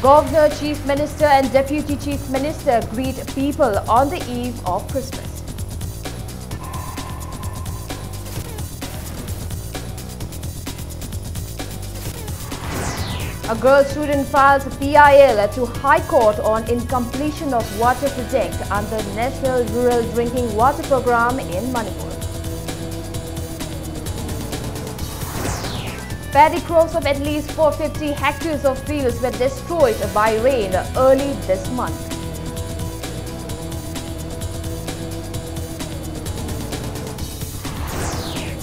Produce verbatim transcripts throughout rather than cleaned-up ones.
Governor, Chief Minister and Deputy Chief Minister greet people on the eve of Christmas. A girl student files P I L to High Court on incompletion of water project under National Rural Drinking Water Programme in Manipur. Paddy crops of at least four fifty hectares of fields were destroyed by rain early this month.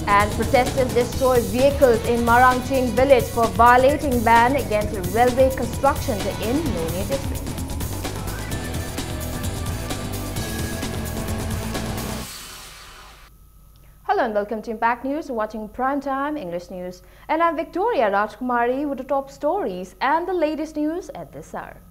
And protesters destroy vehicles in Marangching village for violating ban against railway construction in Noney district. Hello and welcome to Impact News, watching Prime Time English News. And I'm Victoria Rajkumari with the top stories and the latest news at this hour.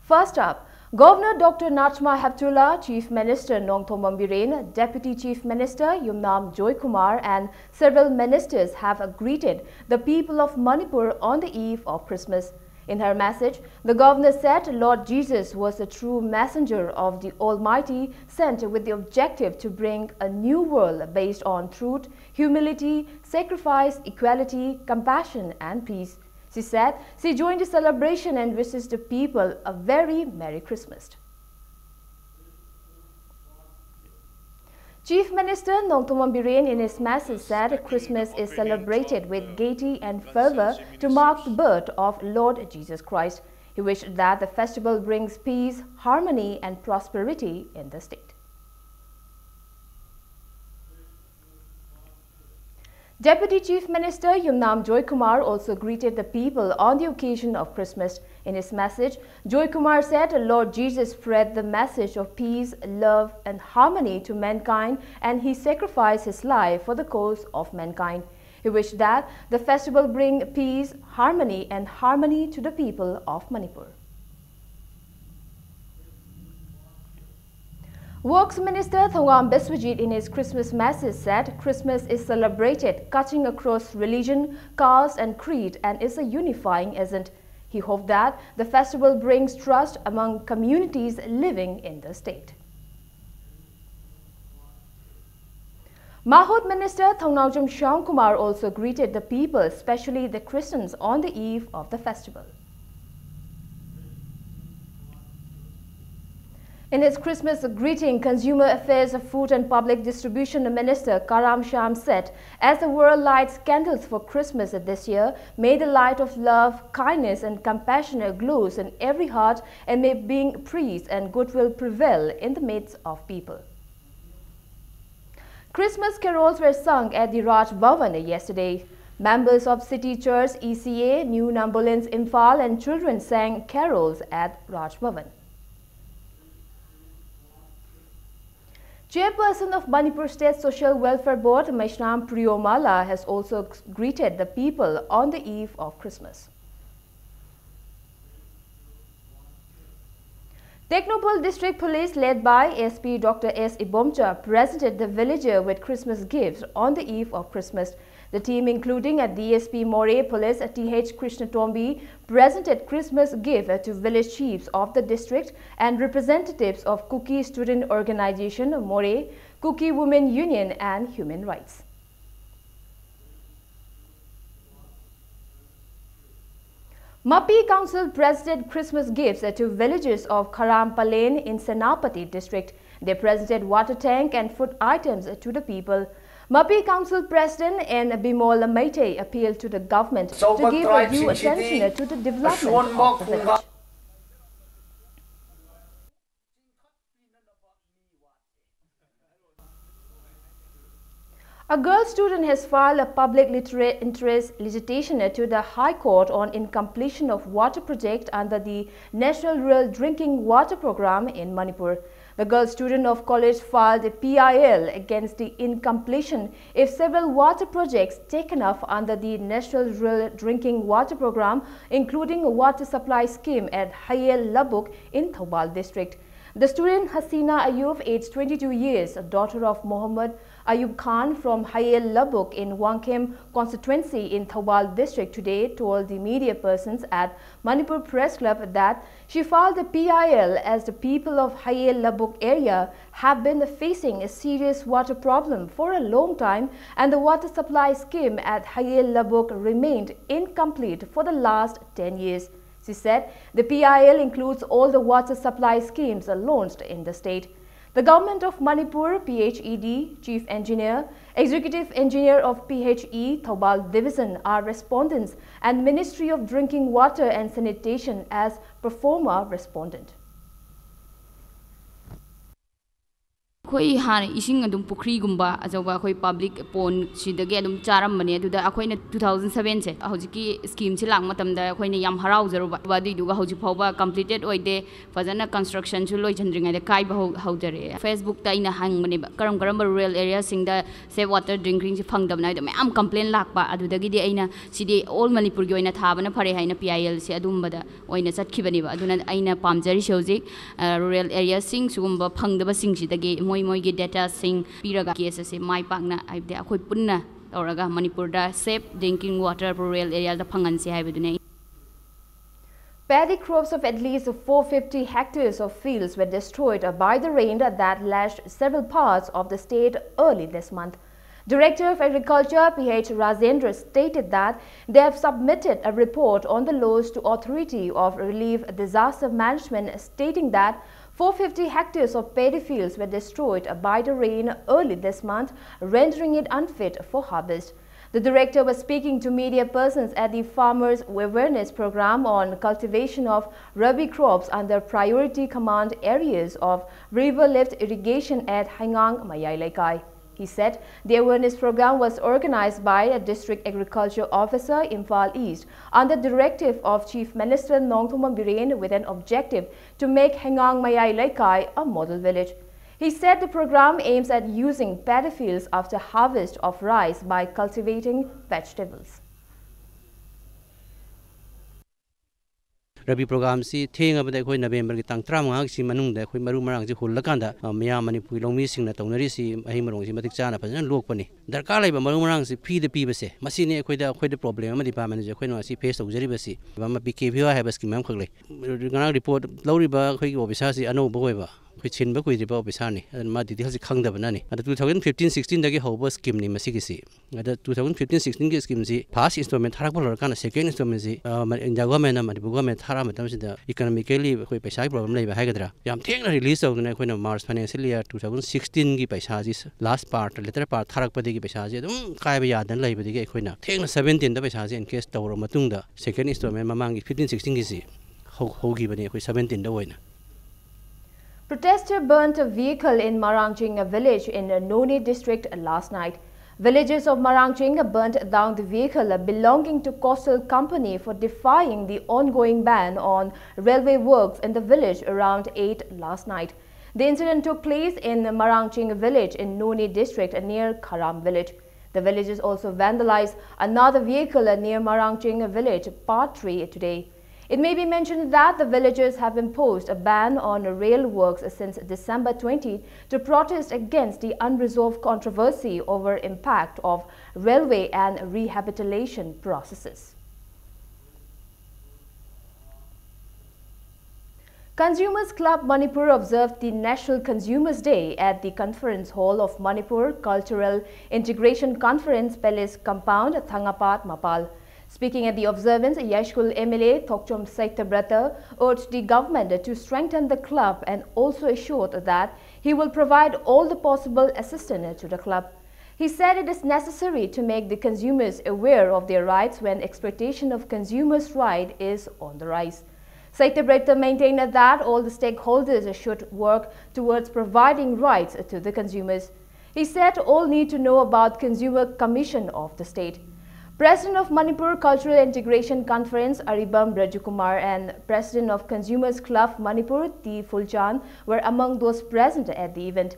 First up, Governor Doctor Najma Heptulla, Chief Minister Nongthombam Biren, Deputy Chief Minister Yumnam Joykumar and several ministers have greeted the people of Manipur on the eve of Christmas. In her message, the governor said Lord Jesus was a true messenger of the Almighty, sent with the objective to bring a new world based on truth, humility, sacrifice, equality, compassion and peace. She said she joined the celebration and wishes the people a very Merry Christmas. Chief Minister Nongthombam Biren in his message said Christmas is celebrated with gaiety and fervor to mark the birth of Lord Jesus Christ. He wished that the festival brings peace, harmony and prosperity in the state. Deputy Chief Minister Yumnam Joykumar also greeted the people on the occasion of Christmas. In his message, Joykumar said Lord Jesus spread the message of peace, love and harmony to mankind, and he sacrificed his life for the cause of mankind. He wished that the festival bring peace, harmony and harmony to the people of Manipur. Works Minister Thongam Biswajit in his Christmas message said Christmas is celebrated cutting across religion, caste and creed and is a unifying agent. He hoped that the festival brings trust among communities living in the state. Mahut Minister Thongnaojam Shyamkumar also greeted the people, especially the Christians, on the eve of the festival. In his Christmas greeting, Consumer Affairs, Food and Public Distribution Minister Karam Shyam said, "As the world lights candles for Christmas this year, may the light of love, kindness and compassion glows in every heart, and may bring peace and goodwill prevail in the midst of people." Christmas carols were sung at the Raj Bhavan yesterday. Members of City Church, E C A, New Nambolin's Imphal and children sang carols at Raj Bhavan. Chairperson of Manipur State Social Welfare Board, Maishnam Priyomala, has also greeted the people on the eve of Christmas. Technopal District Police, led by S P Doctor S Ibomcha, presented the villager with Christmas gifts on the eve of Christmas. The team, including a D S P Moreh Police, T H Krishnatombi, presented Christmas gift to village chiefs of the district and representatives of Kuki Student Organization, Moreh, Kuki Women Union and Human Rights. Mapi Council presented Christmas gifts to villagers of Kharam Palen in Senapati district. They presented water tank and food items to the people. Mapi Council President N Bimol Meitei appealed to the government to give due attention to the development of the village. A girl student has filed a public litera-, interest litigation to the High Court on incompletion of water project under the National Rural Drinking Water Program in Manipur. The girl student of college filed a P I L against the incompletion of several water projects taken up under the National Rural Drinking Water Program, including a water supply scheme at Hayel Labuk in Thoubal district. The student Hasina Ayub, aged twenty-two years, a daughter of Mohammad Ayub Khan from Hayel Labuk in Wangkhem constituency in Thoubal district today told the media persons at Manipur Press Club that she filed the P I L as the people of Hayel Labuk area have been facing a serious water problem for a long time, and the water supply scheme at Hayel Labuk remained incomplete for the last ten years. She said the P I L includes all the water supply schemes launched in the state. The government of Manipur, P H E D, Chief Engineer, Executive Engineer of P H E, Thoubal Division are respondents, and Ministry of Drinking Water and Sanitation as performer respondent. ꯑꯩꯈꯣꯏ ꯍꯥꯟꯅ ꯏꯁꯤꯡ ꯑꯗꯨꯝ ꯄꯨꯈ꯭ꯔꯤꯒꯨꯝꯕ ꯑꯆꯧꯕ ꯑꯩꯈꯣꯏ public ꯄꯣꯟꯁꯤꯗꯒꯤ ꯑꯗꯨꯝ ꯆꯥꯔꯝꯕꯅꯦ꯫ ꯑꯗꯨꯗ ꯑꯩꯈꯣꯏꯅ two thousand ꯁꯕꯦꯟꯁꯦ ꯍꯧꯖꯤꯛꯀꯤ ꯁ꯭ꯀꯤꯝꯁꯤ ꯂꯥꯛꯄ ꯃꯇꯝꯗ ꯑꯩꯈꯣꯏꯅ ꯌꯥꯝ ꯍꯔꯥꯎꯖꯔꯨꯕ꯫ ꯑꯗꯨꯏꯗꯨꯒ ꯍꯧꯖꯤꯛ ꯐꯥꯎꯕ ꯀꯝꯄ꯭ꯂꯤꯇꯦꯠ ꯑꯣꯏꯗꯦ, ꯐꯖꯅ ꯀꯟꯁꯇ꯭ꯔꯛꯁꯟꯁꯨ ꯂꯣꯏꯁꯤꯟꯗ꯭ꯔꯤꯉꯩꯗ ꯀꯥꯏꯕ ꯍꯧ ꯍꯧꯖꯔꯛꯑꯦ꯫ ꯐꯦꯁꯕꯨꯛꯇ ꯑꯩꯅ ꯍꯪꯕꯅꯦꯕ, ꯀꯔꯝ ꯀꯔꯝꯕ ꯔꯨꯔꯦꯜ ꯑꯦꯔꯤꯌꯥꯁꯤꯡꯗ ꯁꯦꯐ ꯋꯥꯇꯔ ꯗ꯭ꯔꯤꯡꯀꯤꯡꯁꯦ ꯐꯪꯗꯕꯅ ꯍꯥꯏꯗꯣ ꯃꯌꯥꯝ ꯀꯝꯄ꯭ꯂꯦꯟ ꯂꯥꯛꯄ꯫ ꯑꯗꯨꯗꯒꯤꯗꯤ ꯑꯩꯅ ꯁꯤꯗꯤ ꯑꯣꯜ ꯃꯅꯤꯄꯨꯔꯒꯤ ꯑꯣꯏꯅ ꯊꯥꯕꯅ ꯐꯔꯦ ꯍꯥꯏꯅ ꯄꯤ ꯑꯥꯏ ꯑꯦꯜꯁꯦ ꯑꯗꯨꯝꯕꯗ ꯑꯣꯏꯅ ꯆꯠꯈꯤꯕꯅꯦꯕ꯫ ꯑꯗꯨꯅ ꯑꯩꯅ ꯄꯥꯝꯖꯔꯤꯁꯦ ꯍꯧꯖꯤꯛ ꯔꯨꯔꯦꯜ ꯑꯦꯔꯤꯌꯥꯁꯤꯡ ꯁꯤꯒꯨꯝꯕ ꯐꯪꯗꯕꯁꯤꯡꯁꯤꯗꯒꯤ ꯃꯣꯏ ꯃꯣꯏꯒꯤ ꯗꯦꯇꯥꯁꯤꯡ ꯄꯤꯔꯒ ꯀꯦꯁ ꯑꯁꯦ ꯃꯥꯏ ꯄꯥꯛꯅ, ꯍꯥꯏꯕꯗꯤ ꯑꯩꯈꯣꯏ ꯄꯨꯟꯅ ꯇꯧꯔꯒ ꯃꯅꯤꯄꯨꯔꯗ ꯁꯦꯐ ꯗ꯭ꯔꯤꯡꯀꯤꯡ ꯋꯥꯇꯔ ꯔꯨꯔꯦꯜ ꯑꯦꯔꯤꯌꯥꯗ ꯐꯪꯍꯟꯁꯦ ꯍꯥꯏꯕꯗꯨꯅꯤ꯫ Paddy crops of at least four fifty hectares of fields were destroyed by the rain that lashed several parts of the state early this month. Director of Agriculture P H Rajendra stated that they have submitted a report on the loss to Authority of Relief Disaster Management, stating that four fifty hectares of paddy fields were destroyed by the rain early this month, rendering it unfit for harvest. The director was speaking to media persons at the Farmers Awareness Program on cultivation of Rabi crops under Priority Command areas of river lift irrigation at Haingang Mayai Leikai. He said the awareness program was organized by a district agriculture officer, Imphal East, under directive of Chief Minister Nongthombam Biren, with an objective to make Haingang Mayai Leikai a model village. He said the program aims at using paddy fields after harvest of rice by cultivating vegetables. Ravi ꯄ꯭ꯔꯣꯒꯥꯝꯁꯤ ꯊꯦꯡꯉꯕꯗ ꯑꯩꯈꯣꯏ ꯅꯕꯦꯝꯕꯔꯒꯤ ꯇꯥꯡ ꯇꯔꯥꯃꯉꯥꯒꯤ ꯃꯅꯨꯡꯗ ꯑꯩꯈꯣꯏ ꯃꯔꯨ ꯃꯔꯥꯡꯁꯤ ꯍꯨꯜꯂꯀꯥꯟꯗ, ꯑ, ꯃꯌꯥꯝ ꯃꯅꯤꯄꯨꯔꯒꯤ ꯂꯧꯃꯤꯁꯤꯡꯅ ꯇꯧꯅꯔꯤꯁꯤ ꯃꯍꯩ ꯃꯔꯣꯡꯁꯤ ꯃꯇꯤꯛ ꯆꯥꯅ ꯐꯖꯅ ꯂꯣꯛꯄꯅꯤ꯫ ꯗꯔꯀꯥꯔ ꯂꯩꯕ ꯃꯔꯨ ꯃꯔꯥꯡꯁꯤ ꯐ꯭ꯔꯤꯗ ꯄꯤꯕꯁꯦ, ꯃꯁꯤꯅꯤ ꯑꯩꯈꯣꯏꯗ, ꯑꯩꯈꯣꯏꯗ ꯄ꯭ꯔꯣꯕ꯭ꯂꯦꯝ ꯑꯃ, ꯗꯤꯄꯥꯔꯠꯃꯦꯟꯁꯦ ꯑꯩꯈꯣꯏꯅ ꯉꯁꯤ ꯐꯦꯁ ꯇꯧꯖꯔꯤꯕꯁꯤ꯫ ꯑꯃ ꯄꯤ ꯀꯦ ꯚꯤ ꯋꯥꯏ ꯍꯥꯏꯕ ꯁ꯭ꯀꯤꯝ ꯑꯃꯈꯛ ꯂꯩ꯫ ꯉꯔꯥꯡ ꯔꯤꯄꯣꯔꯠ ꯂꯧꯔꯤꯕ ꯑꯩꯈꯣꯏꯒꯤ ꯑꯣꯐꯤꯁꯥꯔꯁꯤ ꯑꯅꯧꯕ ꯑꯣꯏꯕ, ꯑꯩꯈꯣꯏ ꯁꯤꯟꯕ ꯀꯨꯏꯗ꯭ꯔꯤꯕ ꯑꯣꯐꯤꯁꯥꯔꯅꯤ꯫ ꯑꯗꯨꯅ ꯃꯥ ꯗꯤꯇꯦꯜꯁꯤ ꯈꯪꯗꯕꯅꯅꯤ꯫ ꯑꯗ two thousand fifteen sixteen ꯗꯒꯤ ꯍꯧꯕ ꯁ꯭ꯀꯤꯝꯅꯤ ꯃꯁꯤꯒꯤꯁꯤ꯫ ꯑꯗ two thousand fifteen sixteen ꯒꯤ ꯁ꯭ꯀꯤꯝꯁꯤ ꯐꯥꯔꯁ ꯏꯟꯁꯇꯣꯜꯃꯦꯟ ꯊꯥꯔꯛꯄ ꯂꯣꯏꯔꯀꯥꯟꯗ ꯁꯦꯀꯦꯟ ꯏꯟꯁꯇꯣꯜꯃꯦꯟꯁꯤ, ꯑ, ꯃ-, ꯏꯟꯗꯤꯌꯥ ꯒꯣꯔꯃꯦꯟꯅ, ꯃꯅꯤꯄꯨꯔ ꯒꯣꯔꯃꯦꯟ ꯊꯥꯔꯛꯑ ꯃꯇꯝꯁꯤꯗ ꯏꯀꯅꯣꯃꯤꯀꯦꯜꯂꯤ ꯑꯩꯈꯣꯏ ꯄꯩꯁꯥꯒꯤ ꯄ꯭ꯔꯣꯕ꯭ꯂꯦꯝ ꯂꯩꯕ ꯍꯥꯏꯒꯗ꯭ꯔꯥ, ꯌꯥꯝ ꯊꯦꯡꯅ ꯔꯤꯂꯤꯁ ꯇꯧꯗꯅ ꯑꯩꯈꯣꯏꯅ March financial year two thousand sixteen ꯒꯤ ꯄꯩꯁꯥꯁꯤ ꯂꯥꯁ ꯄꯥꯔꯠ, ꯂꯦꯇꯔ ꯄꯥꯔꯠ ꯊꯥꯔꯛꯄꯗꯒꯤ ꯄꯩꯁꯥꯁꯤ ꯑꯗꯨꯝ ꯀꯥꯏꯕ ꯌꯥꯗꯅ ꯂꯩꯕꯗꯒꯤ ꯑꯩꯈꯣꯏꯅ ꯊꯦꯡꯅ seventeen ꯗ ꯄꯩꯁꯥꯁꯤ ꯑꯦꯟꯀꯦꯁ ꯇꯧꯔꯕ ꯃꯇꯨꯡꯗ ꯁꯦꯀꯦꯟ ꯏꯟꯁꯇꯣꯜꯃꯦꯟ ꯃꯃꯥꯡꯒꯤ fifteen sixteen ꯒꯤꯁꯤ ꯍꯧ-, ꯍꯧꯈꯤꯕꯅꯤ ꯑꯩꯈꯣꯏ seventeen ꯗ ꯑꯣꯏꯅ꯫ Protester burnt a vehicle in Marangching village in Noney district last night. Villagers of Marangching burnt down the vehicle belonging to Coastal Company for defying the ongoing ban on railway works in the village around eight last night. The incident took place in Marangching village in Noney district near Kharam village. The villagers also vandalized another vehicle near Marangching village, Part three, today. It may be mentioned that the villagers have imposed a ban on rail works since December twenty to protest against the unresolved controversy over impact of railway and rehabilitation processes. Consumers Club Manipur observed the National Consumers Day at the Conference Hall of Manipur Cultural Integration Conference Palace compound, Thangapat, Mapal. Speaking at the observance, Yaishkul M L A Thokchom Saityabrata urged the government to strengthen the club and also assured that he will provide all the possible assistance to the club. He said it is necessary to make the consumers aware of their rights when exploitation of consumers' right is on the rise. Saityabrata maintained that all the stakeholders should work towards providing rights to the consumers. He said all need to know about Consumer Commission of the state. President of Manipur Cultural Integration Conference Aribam Rajukumar and President of Consumers Club Manipur T Fulchan were among those present at the event.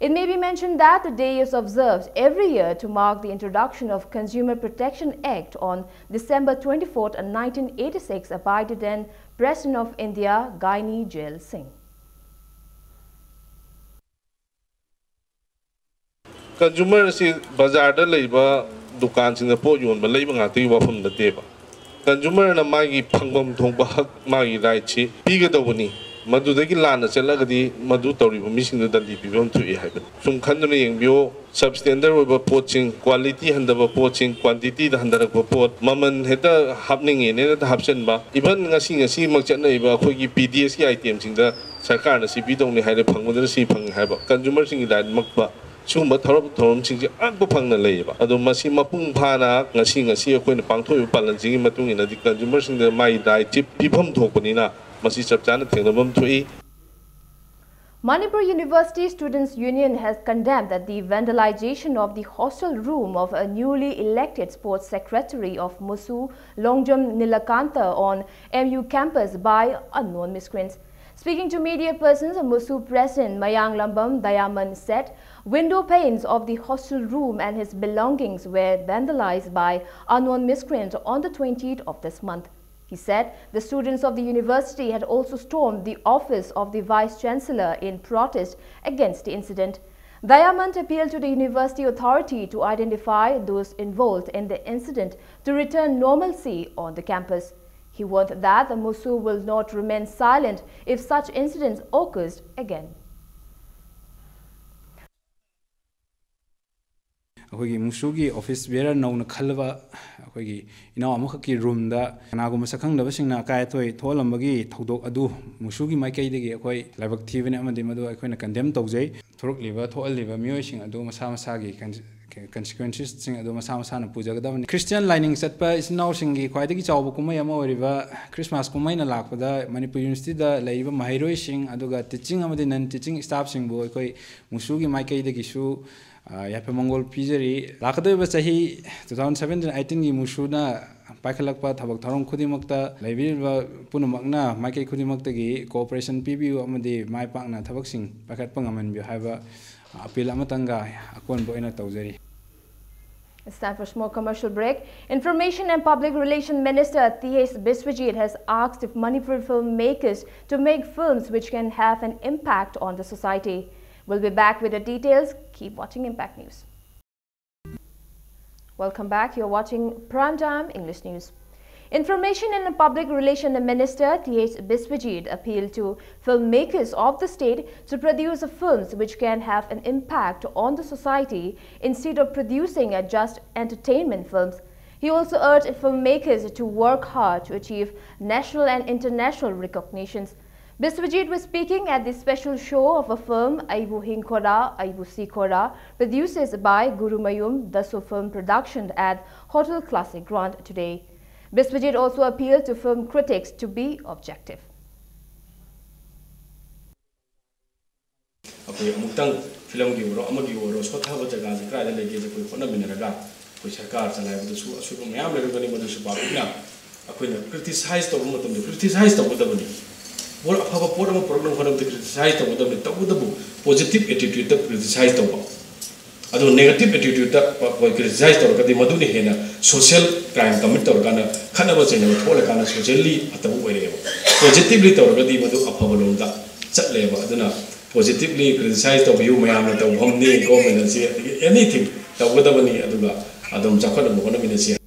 It may be mentioned that the day is observed every year to mark the introduction of Consumer Protection Act on December twenty-fourth, nineteen eighty-six, by the then President of India, Gyani Jail Singh. Consumer ꯑꯁꯤ ꯕꯖꯥꯔꯗ ꯂꯩꯕ ꯗꯨꯀꯥꯟꯁꯤꯡꯗ ꯄꯣꯠ ꯌꯣꯟꯕ ꯂꯩꯕ ꯉꯥꯛꯇꯒꯤ ꯋꯥꯐꯝ ꯅꯠꯇꯦꯕ꯫ ꯀꯟꯖꯨꯃꯔꯅ ꯃꯥꯒꯤ ꯐꯪꯐꯝ ꯊꯣꯛꯄ ꯍꯛ, ꯃꯥꯒꯤ ꯔꯥꯏꯠꯁꯤ ꯄꯤꯒꯗꯧꯕꯅꯤ꯫ ꯃꯗꯨꯗꯒꯤ ꯂꯥꯟꯅ ꯆꯠꯂꯒꯗꯤ ꯃꯗꯨ ꯇꯧꯔꯤꯕ ꯃꯤꯁꯤꯡꯗꯨ ꯗꯟꯗꯤ ꯄꯤꯐꯝ ꯊꯣꯛꯏ ꯍꯥꯏꯕꯅꯤ꯫ ꯁꯨꯝ ꯈꯟꯗꯨꯅ ꯌꯦꯡꯕꯤꯌꯨ, ꯁꯕ ꯁ꯭ꯇꯦꯟꯗꯔ ꯑꯣꯏꯕ ꯄꯣꯠꯁꯤꯡ, ꯀ꯭ꯋꯥꯂꯤꯇꯤ ꯍꯟꯊꯕ ꯄꯣꯠꯁꯤꯡ, ꯀ꯭ꯋꯥꯟꯇꯤꯇꯤꯗ ꯍꯟꯊꯔꯛꯄ ꯄꯣꯠ, ꯃꯃꯜ ꯍꯦꯛꯇ ꯍꯥꯞꯅꯤꯡꯉꯦꯅ ꯍꯦꯛꯇ ꯍꯥꯞꯆꯤꯟꯕ, ꯏꯚꯟ ꯉꯁꯤ ꯉꯁꯤꯃꯛ ꯆꯠꯅꯔꯤꯕ ꯑꯩꯈꯣꯏꯒꯤ ꯄꯤ ꯗꯤ ꯑꯦꯁꯀꯤ ꯑꯥꯏꯇꯦꯝꯁꯤꯡꯗ ꯁꯔꯀꯥꯔꯅ ꯁꯤ ꯄꯤꯗꯧꯅꯤ ꯍꯥꯏꯔꯦ, ꯐꯪꯕꯗꯅ ꯁꯤ ꯐꯪꯉꯦ ꯍꯥꯏꯕ, ꯀꯟꯖꯨꯃꯔꯁꯤꯡꯒꯤ ꯔꯥꯏꯠ ꯃꯛꯄ, ꯁꯤꯒꯨꯝꯕ ꯊꯧꯔꯝ ꯊꯧꯔꯝꯁꯤꯡꯁꯦ ꯑꯉꯛꯄ ꯐꯪꯅ ꯂꯩꯌꯦꯕ꯫ ꯑꯗꯣ ꯃꯁꯤ ꯃꯄꯨꯡ ꯐꯥꯅ ꯉꯁꯤ ꯉꯁꯤ ꯑꯩꯈꯣꯏꯅ ꯄꯥꯡꯊꯣꯛꯏꯕ ꯄꯥꯂꯟꯁꯤꯒꯤ ꯃꯇꯨꯡ ꯏꯟꯅꯗꯤ ꯀꯟꯖꯨꯃꯔꯁꯤꯡꯗ ꯃꯥꯒꯤ ꯔꯥꯏꯠꯁꯤ ꯄꯤꯐꯝ ꯊꯣꯛꯄꯅꯤꯅ ꯃꯁꯤ ꯆꯞ ꯆꯥꯅ ꯊꯦꯡꯅꯐꯝ ꯊꯣꯛꯏ꯫ Manipur University Students Union has condemned the vandalization of the hostel room of a newly elected sports secretary of MUSU, Longjam Nilakanta, on M U campus by unknown miscreants. Speaking to media persons, MUSU President Mayang Lambam Dayaman said window panes of the hostel room and his belongings were vandalized by unknown miscreants on the twentieth of this month. He said the students of the university had also stormed the office of the Vice Chancellor in protest against the incident. Diamond appealed to the university authority to identify those involved in the incident to return normalcy on the campus. He warned that the MUSU will not remain silent if such incidents occurs again. ꯑꯩꯈꯣꯏꯒꯤ MUSUꯒꯤ office bearer ꯅꯧꯅ ꯈꯜꯂꯕ ꯑꯩꯈꯣꯏꯒꯤ ꯏꯅꯥꯎ ꯑꯃꯈꯛꯀꯤ roomꯗ ꯀꯅꯥꯒꯨꯝꯕ ꯁꯛꯈꯪꯗꯕꯁꯤꯡꯅ ꯑꯀꯥꯏ ꯑꯇꯣꯏ ꯊꯣꯛꯍꯜꯂꯝꯕꯒꯤ ꯊꯧꯗꯣꯛ ꯑꯗꯨ MUSUꯒꯤ ꯃꯥꯏꯀꯩꯗꯒꯤ ꯑꯩꯈꯣꯏ ꯂꯥꯏꯕꯛ ꯊꯤꯕꯅꯤ ꯑꯃꯗꯤ ꯃꯗꯨ ꯑꯩꯈꯣꯏꯅ condemn ꯇꯧꯖꯩ꯫ ꯊꯣꯔꯛꯂꯤꯕ ꯊꯣꯛꯍꯜꯂꯤꯕ ꯃꯤꯑꯣꯏꯁꯤꯡ ꯑꯗꯨ ꯃꯁꯥ ꯃꯁꯥꯒꯤ consequencesꯁꯤꯡ ꯑꯗꯨ ꯃꯁꯥ ꯃꯁꯥꯅ ꯄꯨꯖꯒꯗꯕꯅꯤ꯫ Christian ꯂꯥꯏꯅꯤꯡ ꯆꯠꯄ ꯏꯆꯤꯟ ꯏꯅꯥꯎꯁꯤꯡꯒꯤ ꯈ꯭ꯋꯥꯏꯗꯒꯤ ꯆꯥꯎꯕ ꯀꯨꯝꯍꯩ ꯑꯃ ꯑꯣꯏꯔꯤꯕ Christmas ꯀꯨꯝꯍꯩꯅ ꯂꯥꯛꯄꯗ ꯃꯅꯤꯄꯨꯔ Universityꯗ ꯂꯩꯔꯤꯕ ꯃꯍꯩꯔꯣꯏꯁꯤꯡ ꯑꯗꯨꯒ teaching ꯑꯃꯗꯤ non teaching staffꯁꯤꯡꯕꯨ ꯑꯩꯈꯣꯏ MUSUꯒꯤ ꯃꯥꯏꯀꯩꯗꯒꯤꯁꯨ ꯌꯥꯏꯐ ꯃꯪꯒꯣꯜ ꯄꯤꯖꯔꯤ꯫ ꯂꯥꯛꯀꯗꯧꯔꯤꯕ ꯆꯍꯤ two thousand seventeen eighteenꯒꯤ MUSUꯅ ꯄꯥꯏꯈꯠꯂꯛꯄ ꯊꯕꯛ ꯊꯧꯔꯝ ꯈꯨꯗꯤꯡꯃꯛꯇ ꯂꯩꯕꯤꯔꯤꯕ ꯄꯨꯝꯅꯃꯛꯅ ꯃꯥꯏꯀꯩ ꯈꯨꯗꯤꯡꯃꯛꯇꯒꯤ cooperation ꯄꯤꯕꯤꯌꯨ ꯑꯃꯗꯤ ꯃꯥꯏ ꯄꯥꯛꯅ ꯊꯕꯛꯁꯤꯡ ꯄꯥꯏꯈꯠꯄ ꯉꯝꯍꯟꯕꯤꯌꯨ ꯍꯥꯏꯕ ꯑꯄꯤꯜ ꯑꯃꯇꯪꯒ ꯑꯀꯣꯟꯕ ꯑꯣꯏꯅ ꯇꯧꯖꯔꯤ꯫ It's time for a small commercial break. Information and Public Relation Minister T H Biswajit has asked if Manipur filmmakers to make films which can have an impact on the society. We'll be back with the details. Keep watching Impact News. Welcome back. You're watching Prime Time English News. Information and Public Relation Minister T H Biswajit appealed to filmmakers of the state to produce films which can have an impact on the society instead of producing a just entertainment films. He also urged filmmakers to work hard to achieve national and international recognitions. Biswajit was speaking at the special show of a film, Aibu Hinkora, Aibu Sikora, produced by Gurumayum Daso Film Production at Hotel Classic Grand today. Biswajit also appealed to film critics to be objective. ꯑꯩꯈꯣꯏ ꯑꯃꯨꯛꯇꯪ ꯐꯤꯂꯝꯒꯤ ꯑꯣꯏꯔꯣ ꯑꯃꯒꯤ ꯑꯣꯏꯔꯣ ꯁꯣꯠꯊꯕ ꯖꯒꯥꯁꯦ ꯀꯗꯥꯏꯗ ꯂꯩꯒꯦꯁꯦ ꯑꯩꯈꯣꯏ ꯍꯣꯠꯅꯃꯤꯟꯅꯔꯒ ꯑꯩꯈꯣꯏ ꯁꯔꯀꯥꯔ ꯆꯂꯥꯏꯕꯗꯁꯨ ꯑꯁꯣꯏꯕ ꯃꯌꯥꯝ ꯂꯩꯔꯝꯒꯅꯤ, ꯃꯗꯨꯁꯨ ꯄꯥꯕ꯭ꯂꯤꯛꯅ ꯑꯩꯈꯣꯏꯅ ꯀ꯭ꯔꯤꯇꯤꯁꯥꯏꯖ ꯇꯧꯕ ꯃꯇꯝꯗ ꯀ꯭ꯔꯤꯇꯤꯁꯥꯏꯖ ꯇꯧꯒꯗꯕꯅꯤ꯫ ꯄꯣꯠ ꯑꯐꯕ ꯄꯣꯠ ꯑꯃ ꯄꯨꯔꯛꯅꯕ ꯍꯣꯠꯅꯕꯗ ꯀ꯭ꯔꯤꯇꯤꯁꯥꯏꯖ ꯇꯧꯒꯗꯕꯅꯤ, ꯇꯧꯕꯇꯕꯨ ꯄꯣꯖꯤꯇꯤꯚ ꯑꯦꯇꯤꯇ꯭ꯌꯨꯠꯇ ꯀ꯭ꯔꯤꯇꯤꯁꯥꯏꯖ ꯇꯧꯕ꯫ ꯑꯗꯨ ꯅꯦꯒꯦꯇꯤꯚ ꯑꯦꯇꯤꯇ꯭ꯌꯨꯠꯇ ꯑꯩꯈꯣꯏ ꯀ꯭ꯔꯤꯇꯤꯁꯥꯏꯖ ꯇꯧꯔꯒꯗꯤ ꯃꯗꯨꯅ ꯍꯦꯟꯅ ꯁꯣꯁꯤꯌꯦꯜ ꯀ꯭ꯔꯥꯏꯝ ꯀꯃꯤꯠ ꯇꯧꯔꯀꯥꯟꯗ ꯈꯠꯅꯕ ꯆꯩꯅꯕ ꯊꯣꯛꯂꯀꯥꯟꯗ ꯁꯣꯁꯤꯌꯦꯜꯂꯤ ꯐꯠꯇꯕ ꯑꯣꯏꯔꯛꯑꯦꯕ꯫ ꯄꯣꯖꯤꯇꯤꯚꯂꯤ ꯇꯧꯔꯒꯗꯤ ꯃꯗꯨ ꯑꯐꯕ ꯂꯣꯝꯗ ꯆꯠꯂꯦꯕ꯫ ꯑꯗꯨꯅ ꯄꯣꯖꯤꯇꯤꯚꯂꯤ ꯀ꯭ꯔꯤꯇꯤꯁꯥꯏꯖ ꯇꯧꯕꯤꯌꯨ, ꯃꯌꯥꯝꯅ ꯇꯧꯐꯝꯅꯤ, ꯒꯣꯔꯃꯦꯟ ꯑꯁꯤ ꯑꯗꯒꯤ ꯑꯦꯅꯤꯊꯤꯡ ꯇꯧꯒꯗꯕꯅꯤ, ꯑꯗꯨꯒ ꯑꯗꯨꯝ ꯆꯥꯎꯈꯠꯅꯕ ꯍꯣꯠꯅꯃꯤꯟꯅꯁꯤ꯫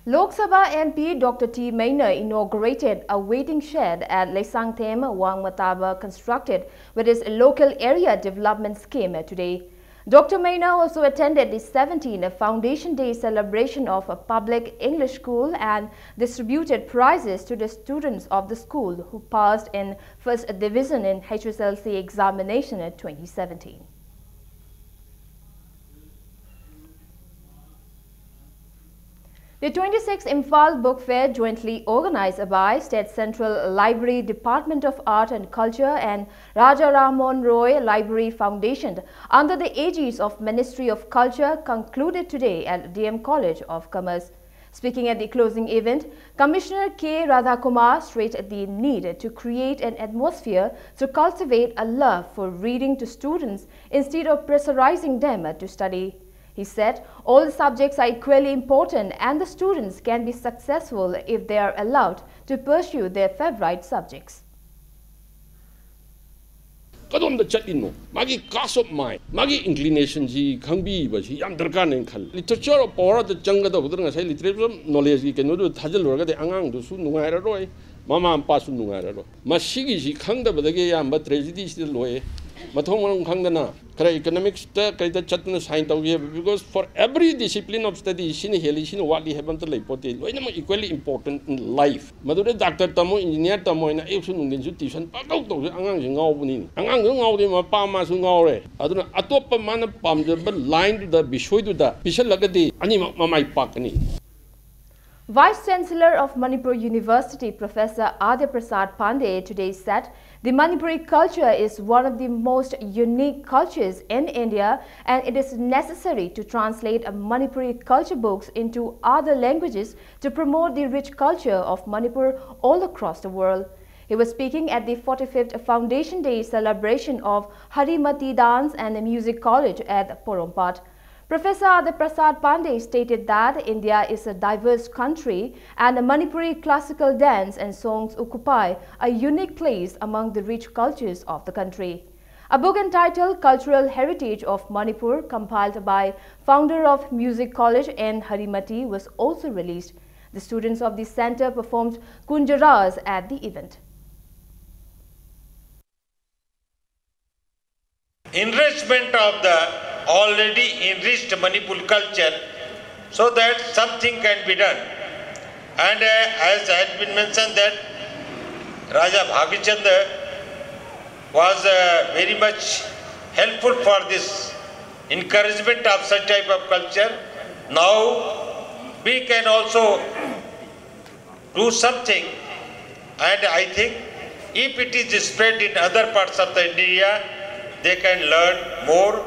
Lok Sabha M P Doctor T Meina inaugurated a waiting shed at Leisangthem Wangmataba constructed with his local area development scheme today. Doctor Meina also attended the seventeenth Foundation Day celebration of a public English school and distributed prizes to the students of the school who passed in first division in H S L C examination in twenty seventeen. The twenty-sixth Imphal Book Fair, jointly organized by State Central Library, Department of Art and Culture and Raja Ram Mohan Roy Library Foundation under the aegis of Ministry of Culture, concluded today at D M College of Commerce. Speaking at the closing event, Commissioner K Radhakumar stressed the need to create an atmosphere to cultivate a love for reading to students instead of pressurizing them to study. He said all subjects are equally important and the students can be successful if they are allowed to pursue their favorite subjects. ꯀꯗꯣꯝꯗ ꯆꯠꯂꯤꯅꯣ, ꯃꯥꯒꯤ cast of mind, ꯃꯥꯒꯤ inclination ꯁꯤ ꯈꯪꯕꯤꯕꯁꯤ ꯌꯥꯝ ꯗꯔꯀꯥꯔꯅꯦꯅ ꯈꯜꯂꯤ꯫ Literature of power ꯗ ꯆꯪꯒꯗꯧꯕꯗꯨꯅ ꯉꯁꯥꯏ literature of knowledge ꯀꯤ ꯀꯩꯅꯣꯗꯨ ꯊꯥꯖꯤꯜꯂꯨꯔꯒꯗꯤ ꯑꯉꯥꯡꯗꯨꯁꯨ ꯅꯨꯡꯉꯥꯏꯔꯔꯣꯏ, ꯃꯃꯥ ꯃꯄꯥꯁꯨ ꯅꯨꯡꯉꯥꯏꯔꯔꯣꯏ꯫ ꯃꯁꯤꯒꯤꯁꯤ ꯈꯪꯗꯕꯗꯒꯤ ꯑꯌꯥꯝꯕ tragedy ꯁꯤꯗ ꯂꯣꯏꯌꯦ꯫ ꯃꯊꯣꯡ ꯃꯔꯝ ꯈꯪꯗꯅ ꯈꯔ economics ꯇ ꯀꯩꯗ ꯆꯠꯇꯨꯅ sign ꯇꯧꯒꯦ ꯍꯥꯏꯕ, because for every discipline of study ꯁꯤꯅ ꯍꯦꯜꯂꯤ, ꯁꯤꯅ ꯋꯥꯠꯂꯤ ꯍꯥꯏꯕ ꯑꯝꯇ ꯂꯩꯄꯣꯠꯇꯦ꯫ ꯂꯣꯏꯅꯃꯛ equally important in life꯫ ꯃꯗꯨꯗ doctor ꯇꯝꯃꯣ, engineer ꯇꯝꯃꯣ ꯍꯥꯏꯅ ꯑꯌꯨꯛꯁꯨ ꯅꯨꯡꯊꯤꯟꯁꯨ tuition ꯄꯪꯇꯧ ꯇꯧꯁꯨ ꯑꯉꯥꯡꯁꯤ ꯉꯥꯎꯕꯅꯤꯅꯦ꯫ ꯑꯉꯥꯡꯁꯨ ꯉꯥꯎꯗꯦ, ꯃꯄꯥ ꯃꯃꯥꯁꯨ ꯉꯥꯎꯔꯦ꯫ ꯑꯗꯨꯅ ꯑꯇꯣꯞꯄ ꯃꯥꯅ ꯄꯥꯝꯖꯕ line ꯗꯨꯗ, ꯕꯤꯁꯣꯏꯗꯨꯗ ꯄꯤꯁꯜꯂꯒꯗꯤ ꯑꯅꯤꯃꯛ ꯃꯃꯥꯏ ꯄꯥꯛꯀꯅꯤ꯫ Vice Chancellor of Manipur University, Professor Adya Prasad Pandey, today said the Manipuri culture is one of the most unique cultures in India and it is necessary to translate a Manipuri culture books into other languages to promote the rich culture of Manipur all across the world. He was speaking at the forty-fifth Foundation Day celebration of Harimati Dance and Music College at Porompat. Professor Adya Prasad Pandey stated that India is a diverse country and Manipuri classical dance and songs occupy a unique place among the rich cultures of the country. A book entitled Cultural Heritage of Manipur, compiled by founder of Music College N Harimati, was also released. The students of the center performed Kunjaras at the event. Enrichment of the already enriched Manipur culture so that something can be done. And uh, as has been mentioned that Raja Bhagichand was uh, very much helpful for this encouragement of such type of culture. Now we can also do something, and I think if it is spread in other parts of the India, they can learn more.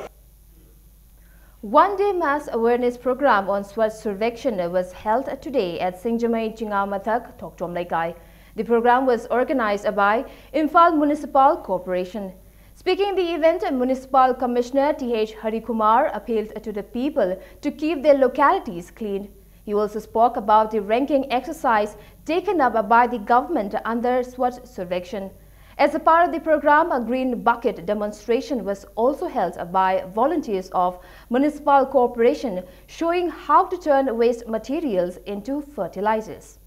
One-day mass awareness program on Swachh Survekshan was held today at Singjamei Chingamathak, Thokchom Leikai. The program was organized by Imphal Municipal Corporation. Speaking the event, Municipal Commissioner T H Harikumar appealed to the people to keep their localities clean. He also spoke about the ranking exercise taken up by the government under Swachh Survekshan. As a part of the program, a green bucket demonstration was also held by volunteers of Municipal Corporation, showing how to turn waste materials into fertilizers.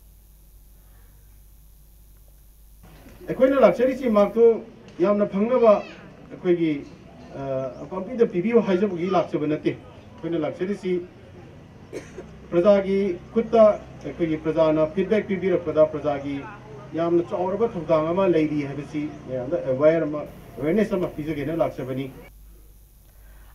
ꯑꯩꯈꯣꯏꯅ ꯂꯥꯛꯆꯔꯤꯁꯤ ꯃꯍꯥꯛꯇꯨ ꯌꯥꯝꯅ ꯐꯪꯅꯕ ꯑꯩꯈꯣꯏꯒꯤ ꯄꯥꯝꯕꯤꯗ ꯄꯤꯕꯤꯌꯨ ꯍꯥꯏꯖꯕꯒꯤ ꯂꯥꯛꯆꯕ ꯅꯠꯇꯦ꯫ ꯑꯩꯈꯣꯏꯅ ꯂꯥꯛꯆꯔꯤꯁꯤ ꯄ꯭ꯔꯖꯥꯒꯤ ꯈꯨꯠꯇ ꯑꯩꯈꯣꯏꯒꯤ ꯄ꯭ꯔꯖꯥꯅ ꯐꯤꯗꯕꯦꯛ ꯄꯤꯕꯤꯔꯛꯄꯗ ꯄ꯭ꯔꯖꯥꯒꯤ ꯌꯥꯝꯅ ꯆꯥꯎꯔꯕ ꯊꯧꯗꯥꯡ ꯑꯃ ꯂꯩꯔꯤ ꯍꯥꯏꯕꯁꯤ ꯃꯌꯥꯝꯗ ꯑꯦꯋꯦꯌꯔ ꯑꯃ ꯑꯦꯋꯦꯌꯔꯅꯦꯁ ꯑꯃ ꯄꯤꯖꯒꯦꯅ ꯂꯥꯛꯆꯕꯅꯤ꯫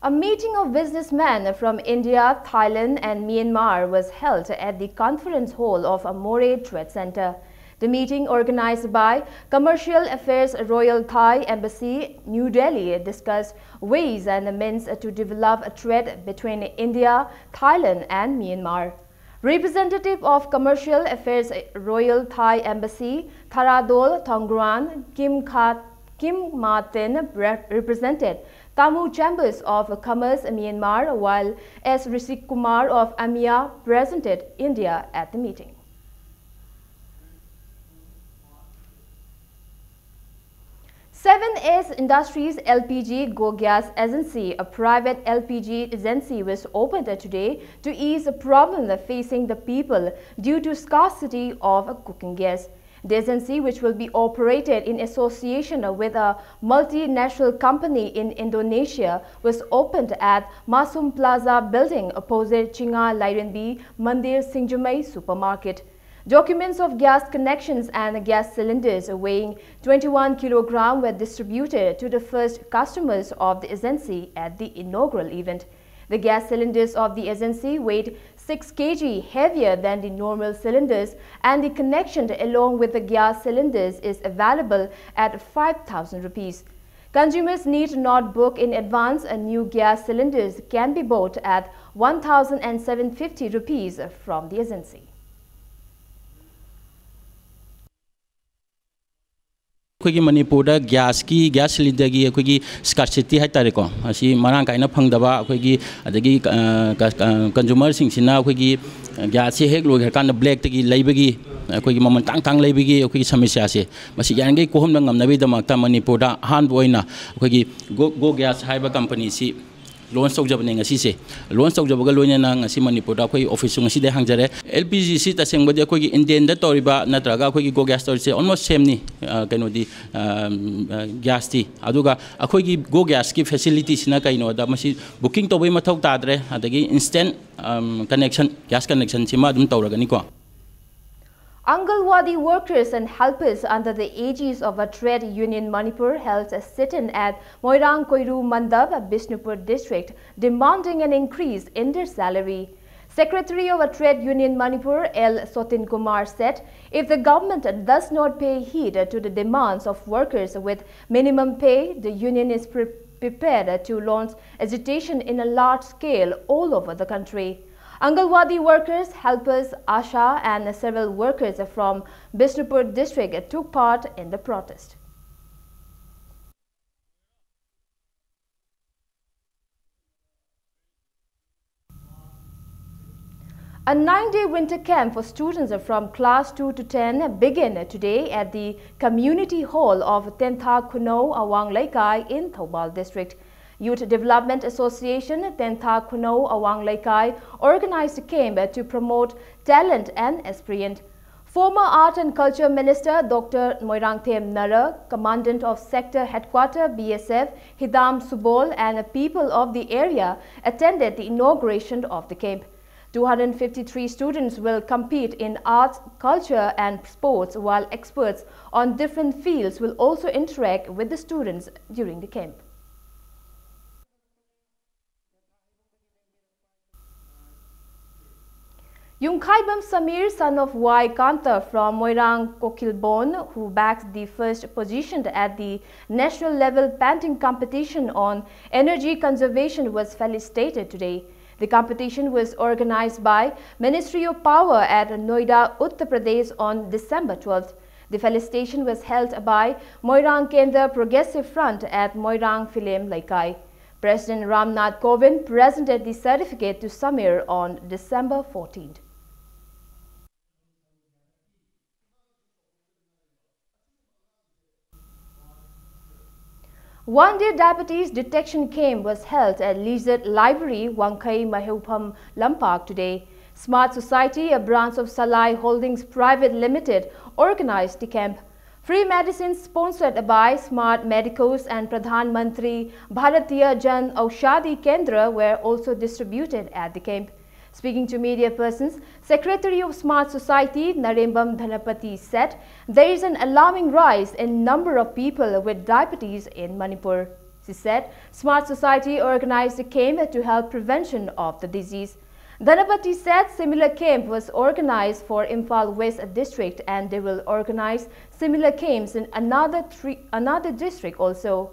A meeting of businessmen from India, Thailand, and Myanmar was held at the conference hall of Moreh Trade Center. The meeting, organized by Commercial Affairs Royal Thai Embassy, New Delhi, discussed ways and means to develop trade between India, Thailand, and Myanmar. Representative of Commercial Affairs Royal Thai Embassy, Tharadol Thongran Kim Khat Kim Martin represented Tamu Chambers of Commerce Myanmar, while S Rishi Kumar of AMIA presented India at the meeting. Seven S Industries L P G Go Gas Agency, a private L P G agency, was opened today to ease the problem facing the people due to scarcity of cooking gas. The agency, which will be operated in association with a multinational company in Indonesia, was opened at Masum Plaza building opposite Chinga Lairenbi Mandir Singjamei supermarket. Documents of gas connections and gas cylinders weighing twenty-one kilogram were distributed to the first customers of the agency at the inaugural event. The gas cylinders of the agency weighed six K G heavier than the normal cylinders, and the connection along with the gas cylinders is available at five thousand rupees. Consumers need not book in advance. A new gas cylinders can be bought at one thousand and seven fifty rupees from the agency. ꯑꯩꯈꯣꯏꯒꯤ ꯃꯅꯤꯄꯨꯔꯗ ꯒ꯭ꯌꯥꯁꯀꯤ, gas ꯁꯤꯂꯤꯟꯗꯔꯒꯤ ꯑꯩꯈꯣꯏꯒꯤ ꯁ꯭ꯀꯥꯔꯁꯤꯇꯤ ꯍꯥꯏꯇꯥꯔꯦꯀꯣ, ꯑꯁꯤ ꯃꯔꯥꯡ ꯀꯥꯏꯅ ꯐꯪꯗꯕ, ꯑꯩꯈꯣꯏꯒꯤ ꯑꯗꯒꯤ, ꯑ, ꯀ-, ꯑ, ꯀꯟꯖꯨꯃꯔꯁꯤꯡꯁꯤꯅ ꯑꯩꯈꯣꯏꯒꯤ ꯒ꯭ꯌꯥꯁꯁꯤ ꯍꯦꯛ ꯂꯣꯏꯈ꯭ꯔꯀꯥꯟꯗ ꯕ꯭ꯂꯦꯛꯇꯒꯤ ꯂꯩꯕꯒꯤ, ꯑꯩꯈꯣꯏꯒꯤ ꯃꯃꯜ ꯇꯥꯡ ꯇꯥꯡ ꯂꯩꯕꯒꯤ ꯑꯩꯈꯣꯏꯒꯤ ꯁꯃꯁ꯭ꯌꯥꯁꯦ, ꯃꯁꯤ ꯌꯥꯔꯤꯈꯩ ꯀꯣꯛꯍꯟꯕ ꯉꯝꯅꯕꯒꯤꯗꯃꯛꯇ ꯃꯅꯤꯄꯨꯔꯗ ꯑꯍꯥꯟꯕ ꯑꯣꯏꯅ ꯑꯩꯈꯣꯏꯒꯤ ꯒꯣ, ꯒꯣ ꯒ꯭ꯌꯥꯁ ꯍꯥꯏꯕ ꯀꯝꯄꯅꯤꯁꯤ ꯂꯣꯟꯁ ꯇꯧꯖꯕꯅꯦ ꯉꯁꯤꯁꯦ꯫ ꯂꯣꯟꯁ ꯇꯧꯖꯕꯒ ꯂꯣꯏꯅꯅ ꯉꯁꯤ ꯃꯅꯤꯄꯨꯔꯗ ꯑꯩꯈꯣꯏ ꯑꯣꯐꯤꯁꯁꯨ ꯉꯁꯤꯗꯩ ꯍꯥꯡꯖꯔꯦ꯫ ꯑꯦꯜ ꯄꯤ ꯖꯤꯁꯤ ꯇꯁꯦꯡꯕꯗꯤ ꯑꯩꯈꯣꯏꯒꯤ ꯏꯟꯗꯤꯌꯟꯗ ꯇꯧꯔꯤꯕ ꯅꯠꯇ꯭ꯔꯒ ꯑꯩꯈꯣꯏꯒꯤ ꯒꯣ ꯒ꯭ꯌꯥꯁ ꯇꯧꯔꯤꯁꯦ almost same ꯅꯤ, ꯑ, ꯀꯩꯅꯣꯗꯤ, ꯑ, ꯑ, ꯒ꯭ꯌꯥꯁꯇꯤ꯫ ꯑꯗꯨꯒ ꯑꯩꯈꯣꯏꯒꯤ ꯒꯣ ꯒ꯭ꯌꯥꯁꯀꯤ ꯐꯦꯁꯤꯂꯤꯇꯤꯁꯤꯅ ꯀꯩꯅꯣꯗ ꯃꯁꯤ ꯕꯨꯀꯤꯡ ꯇꯧꯕꯩ ꯃꯊꯧ ꯇꯥꯗ꯭ꯔꯦ, ꯑꯗꯒꯤ ꯏꯟꯁꯇꯦꯟ, ꯑꯝ, ꯀꯅꯦꯛꯁꯟ, ꯒ꯭ꯌꯥꯁ ꯀꯅꯦꯛꯁꯟꯁꯤꯃ ꯑꯗꯨꯝ ꯇꯧꯔꯒꯅꯤꯀꯣ꯫ Anganwadi workers and helpers under the aegis of a trade union Manipur held a sit-in at Moirang Koiru Mandap, Bishnupur district, demanding an increase in their salary. Secretary of a trade union Manipur, L Sotin Kumar, said if the government does not pay heed to the demands of workers with minimum pay, the union is pre-, prepared to launch agitation in a large scale all over the country. Anganwadi workers, helpers, ASHA, and several workers from Bishnupur district took part in the protest. A nine-day winter camp for students from class two to ten began today at the community hall of Tentha Khunou Awang Leikai in Thoubal district. Youth Development Association, Tentha Khunou Awang Leikai, organized a camp to promote talent and experience. Former Art and Culture Minister Doctor Moirangthem Narak, Commandant of Sector Headquarter B S F, Hidam Subol, and people of the area attended the inauguration of the camp. Two hundred fifty-three students will compete in arts, culture, and sports, while experts on different fields will also interact with the students during the camp. Yungkhaibam Samir, son of Y Kanta from Moirang Kokilbon, who bagged the first position at the national level painting competition on energy conservation, was felicitated today. The competition was organized by Ministry of Power at Noida, Uttar Pradesh on December twelfth. The felicitation was held by Moirang Kendra Progressive Front at Moirang Film Laikai. President Ramnath Kovind presented the certificate to Samir on December fourteenth. One-day diabetes detection camp was held at Lizard Library, Wangkhei Maiheupam Lampak today. Smart Society, a branch of Salai Holdings Private Limited, organized the camp. Free medicines sponsored by Smart Medicals and Pradhan Mantri Bharatiya Jan Aushadhi Kendra were also distributed at the camp. Speaking to media persons, Secretary of Smart Society Narembam Dhanapati said there is an alarming rise in number of people with diabetes in Manipur. She said Smart Society organized the camp to help prevention of the disease. Dhanapati said similar camp was organized for Imphal West district and they will organize similar camps in another three, another district also.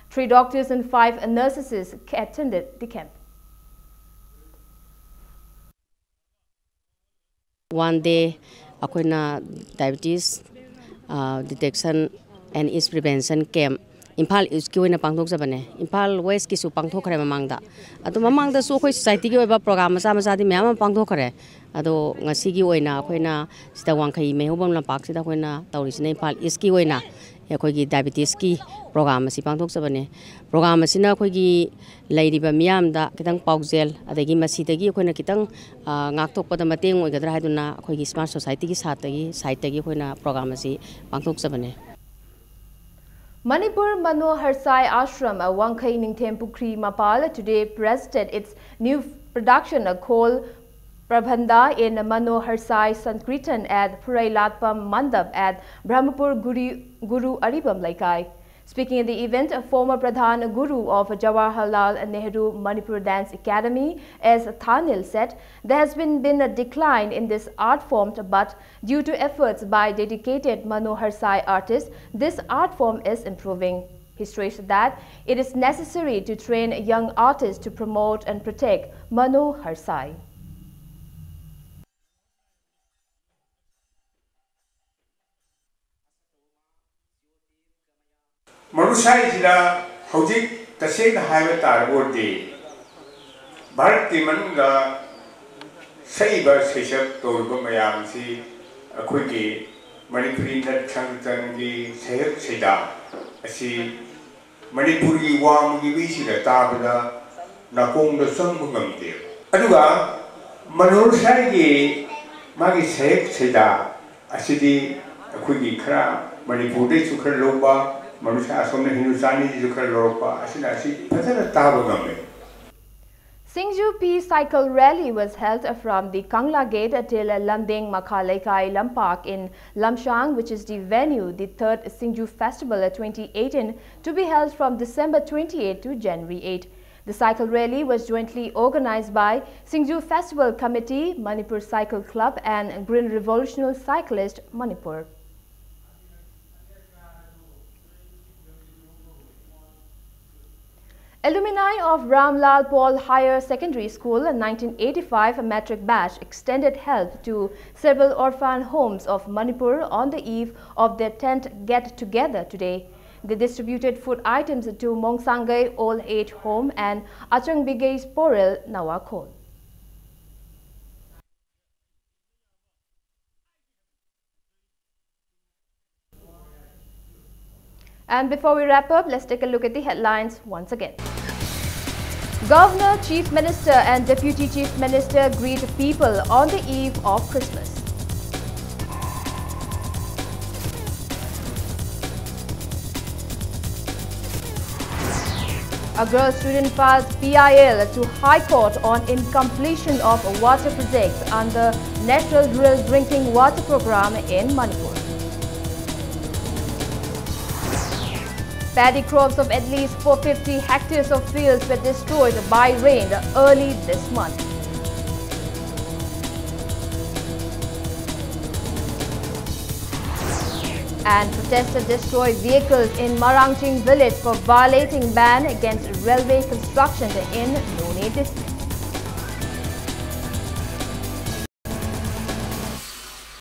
Three doctors and five nurses attended the camp. One day ꯑꯩꯈꯣꯏꯅ diabetes detection and its prevention camp Imphal ꯏꯁꯀꯤ ꯑꯣꯏꯅ ꯄꯥꯡꯊꯣꯛꯆꯕꯅꯦ꯫ ꯏꯝꯐꯥꯜ ꯋꯦꯁꯀꯤꯁꯨ ꯄꯥꯡꯊꯣꯛꯈ꯭ꯔꯦ ꯃꯃꯥꯡꯗ꯫ ꯑꯗꯣ ꯃꯃꯥꯡꯗꯁꯨ ꯑꯩꯈꯣꯏ ꯁꯣꯁꯥꯏꯇꯤꯒꯤ ꯑꯣꯏꯕ programme ꯃꯆꯥ ꯃꯆꯥꯗꯤ ꯃꯌꯥꯝ ꯑꯃ ꯄꯥꯡꯊꯣꯛꯈ꯭ꯔꯦ꯫ ꯑꯗꯣ ꯉꯁꯤꯒꯤ ꯑꯣꯏꯅ ꯑꯩꯈꯣꯏꯅ ꯁꯤꯗ ꯋꯥꯡꯈꯩ ꯃꯩꯍꯧꯕꯝ ꯂꯝꯄꯥꯛꯁꯤꯗ ꯑꯩꯈꯣꯏꯅ ꯇꯧꯔꯤꯁꯤꯅ ꯏꯝꯐꯥꯜ ꯏꯁꯀꯤ ꯑꯣꯏꯅ ꯑꯩꯈꯣꯏꯒꯤ diabetesꯀꯤ ꯄ꯭ꯔꯣꯒ꯭ꯔꯥꯝ ꯑꯁꯤ ꯄꯥꯡꯊꯣꯛꯆꯕꯅꯦ꯫ ꯄ꯭ꯔꯣꯒ꯭ꯔꯥꯝ ꯑꯁꯤꯅ ꯑꯩꯈꯣꯏꯒꯤ ꯂꯩꯔꯤꯕ ꯃꯤꯌꯥꯝꯗ ꯈꯤꯇꯪ ꯄꯥꯎꯖꯦꯜ, ꯑꯗꯒꯤ ꯃꯁꯤꯗꯒꯤ ꯑꯩꯈꯣꯏꯅ ꯈꯤꯇꯪ ꯉꯥꯛꯊꯣꯛꯄꯗ ꯃꯇꯦꯡ ꯑꯣꯏꯒꯗ꯭ꯔꯥ ꯍꯥꯏꯗꯨꯅ ꯑꯩꯈꯣꯏꯒꯤ Smart Societyꯒꯤ ꯁꯥꯠꯇꯒꯤ, ꯁꯥꯏꯠꯇꯒꯤ ꯑꯩꯈꯣꯏꯅ ꯄ꯭ꯔꯣꯒ꯭ꯔꯥꯝ ꯑꯁꯤ ꯄꯥꯡꯊꯣꯛꯆꯕꯅꯦ꯫ Manipur Mano Harsai Ashram, Wangkhei Ningthempukri Mapal, today presented its new production called Prabandha in Mano Harsai Sankirtan at Phurailatpam Mandap at Brahmapur Guri, Guru Aribam Laikai. Speaking at the event, a former Pradhan Guru of Jawaharlal Nehru Manipur Dance Academy, S Thanil, said there has been, been a decline in this art form, but due to efforts by dedicated Manohar Sai artists, this art form is improving. He stressed that it is necessary to train young artists to promote and protect Manohar Sai. ꯃꯔꯨꯁꯥꯏꯁꯤꯗ ꯍꯧꯖꯤꯛ ꯇꯁꯦꯡꯅ ꯍꯥꯏꯕ ꯇꯥꯔꯕ ꯑꯣꯏꯔꯗꯤ ꯚꯥꯔꯠꯀꯤ ꯃꯅꯨꯡꯗ ꯁꯛꯏꯕ ꯁꯩꯁꯛ ꯇꯧꯔꯤꯕ ꯃꯌꯥꯝꯁꯤ ꯑꯩꯈꯣꯏꯒꯤ ꯃꯅꯤꯄꯨꯔꯤ ꯅꯠ ꯁꯪꯀꯤꯔꯇꯟꯒꯤ ꯁꯩꯍꯦꯛ ꯁꯩꯗꯥ ꯑꯁꯤ ꯃꯅꯤꯄꯨꯔꯒꯤ ꯋꯥꯡꯃꯒꯤ ꯃꯤꯁꯤꯡꯅ ꯇꯥꯕꯗ ꯅꯥꯀꯣꯡꯗ ꯆꯪꯕ ꯉꯝꯗꯦꯕ꯫ ꯑꯗꯨꯒ ꯃꯅꯣꯍꯔ ꯁꯥꯏꯒꯤ ꯃꯥꯒꯤ ꯁꯩꯍꯦꯛ ꯁꯩꯗꯥ ꯑꯁꯤꯗꯤ ꯑꯩꯈꯣꯏꯒꯤ ꯈꯔ ꯃꯅꯤꯄꯨꯔꯗꯩꯁꯨ ꯈꯔ ꯂꯧꯕ, ꯃꯅꯨꯡꯁꯥ ꯑꯁꯣꯝꯅ ꯍꯤꯟꯗꯨꯁꯇꯥꯅꯤꯗꯩꯁꯨ ꯈꯔ ꯂꯧꯔꯛꯄ ꯑꯁꯤꯅ ꯑꯁꯤ ꯐꯖꯅ ꯇꯥꯕ ꯉꯝꯃꯦ꯫ Singju P cycle rally was held from the Kangla Gate till Lamdeng Makha Leikai Lampak in Lamshang, which is the venue the third Singju Festival twenty eighteen, to be held from December twenty-eighth to January eighth. The cycle rally was jointly organized by Singju Festival Committee, Manipur Cycle Club and Green Revolutionary Cyclist Manipur. Alumni of Ramlal Paul Higher Secondary School nineteen eighty-five matric batch extended help to several orphan homes of Manipur on the eve of their tenth get-together today. They distributed food items to Mongsangay Old Age Home and Achang Bigay Porel Nawakhol. And before we wrap up, let's take a look at the headlines once again. Governor, Chief Minister and Deputy Chief Minister greet people on the eve of Christmas. A girl student files P I L to High Court on incompletion of water projects under National Rural Drinking Water Programme in Manipur. Paddy crops of at least four fifty hectares of fields were destroyed by rain early this month. And protesters destroyed vehicles in Marangching village for violating ban against railway construction in Noney district.